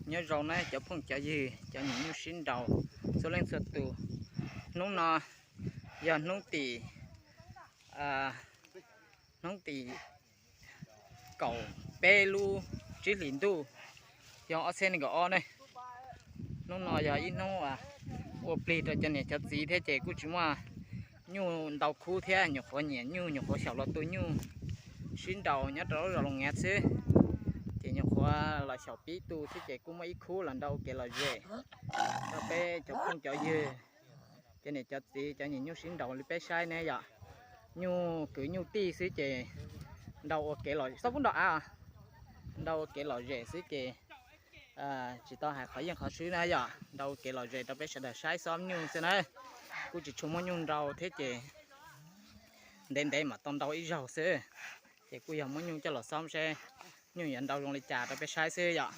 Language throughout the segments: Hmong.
Nyob zoo na cov phooj cov ywg, cov niam nyuj sib nraus txhua leej txhua tus. Hnub no yog hnub tim, hnub tim kaum peb lub tsib hlis ntuj xyoo ob txhiab nees nkaum ob ne. Hnub no yog ib hnub ua plig rau cov niam cov txiv thiab ces kuj tsis muaj nyuj ntau khub thiab, nyuam qhuav niam nyuj nyuam qhuav xyaum los tu nyuj sib nraus nyob rau lub zos Loos Ngav xwb. Ces nyuam qhuav los xyaum pib tu xwb ces kuj muaj ib khub los nrau ua kev lom zem rau peb cov phooj cov ywg, cov niam cov txiv, cov niam nyuj sib nraus li peb saib ne yom. Nyuj kwv nyuj tij xwb ces nrau ua kev lom, xob pub nrau av, nrau ua kev lom zem xwb ces tsis tau hais qhov yeej qhov swb na yom, nrau ua kev lom zem rau peb sawv daws saib xob nyuj xwb na. Kuj tsis tshua muaj nyuj nrau thiab ces ntev ntev mam tau nrau ib zaug xwb. Ces kuj yog muab nyuj coj los xob seb nyuj yuav nrau zoo li cas rau peb saib xwb yom.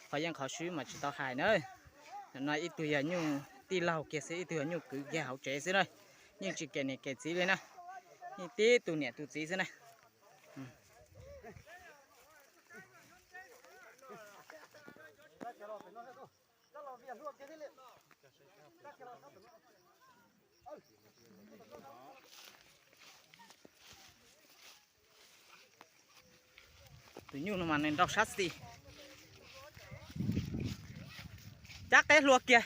Qhov yeej qhov swb mas tsis tau hais na. No ib tug yog nyuj tij laug kiag xwb, ib tug yog nyuj kwv kiag hauv tsev xwb na. Yeej tsis kem niam kem txiv li na, yeej tib tug niam tus txiv xwb na. Tus nyuj no mas nws nrau sab xis, cab qeb hlua kiag,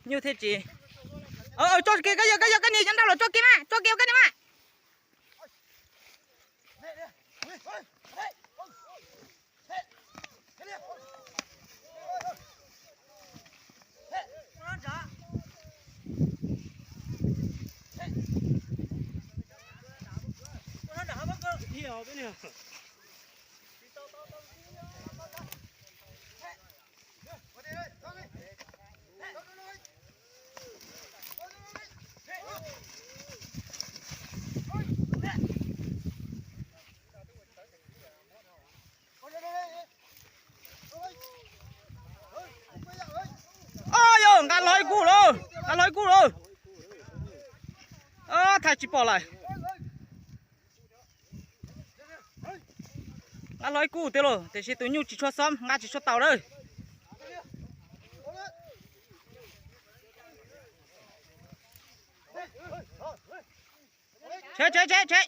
nyuj thiaj tsis. Tso kiag, koj yog koj niag yuav nrau los tso kiag mas, tso kiag koj niag mas. Au yau, nqa hlo ib kub lauj, nqa hlo ib kub lauj. Thaij tsis pom lawm. Nqa hlo ib kub tiag lauj, tiam sis tus nyuj tsis tshua xob, nqa tsis tshua taus lawm. Tshem, tshem, tshem, tshem.